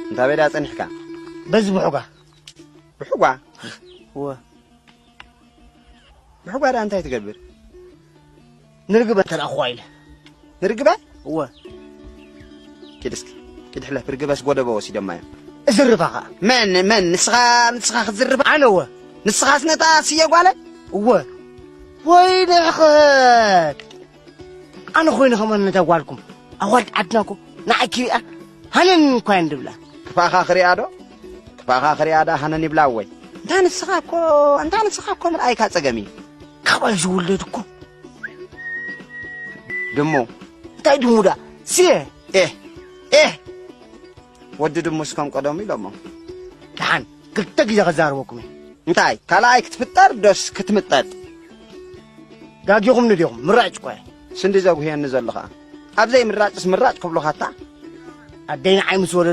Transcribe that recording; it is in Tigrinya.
እንታ ቤዳ ጸኒሕካ? በዚ ብሑጋ። ብሑጋ? እወ። ብሑጋ ደኣ እንታይ ትገብር? ንርግበ ተላእኽዋ ኢለ። ንርግበ? እወ። ኪድ እስኪ፣ ኪድ ሕለፍ፣ ርግበስ ጎደቦ ወሲዶማ እዮም። እዝርባ ኸኣ። መን፣ መን? ንስኻ፣ ንስኻ ክትዝርባ? ኣነ እወ። ንስኻስ ነታ ስየ ጓለ? እወ። ወይ ንዕኸት! ኣነ ኾይነ ከማን ነታ ጓልኩም። ኣዋልድ ዓድና እኮ ንዓይ ክሪኣ ሃነን እኳ እየን ድብላ። ክፋኻ ክሪኣ ዶ? ክፋኻ ክሪኣ ዳ ሃነን ይብላ ወይ? እንታ ንስኻ እኮ፣ እንታ ንስኻ እኮ ምርኣይካ ጸገም እዩ። ካባይ ዝውለድ እኮ። ድሙ። እንታይ ድሙ ዳ? ስየ። ኤህ፣ ኤህ። ወዲ ድሙስ ከም ቀደሙ ኢሎሞ። ደሓን፣ ክልተ ግዜ ከዛርበኩም እየ። እንታይ? ካልኣይ ክትፍጠር ዶስ ክትምጠጥ? ጋጊኹም ንዲኹም? ምራጭ እኮ እየ። ስንዲ ዘጉህየኒ ዘሎ ኸኣ። ኣብ ዘይምራጭስ ምራጭ ክብሉኻታ? ኣደይ ንዓይ ምስ ወለደ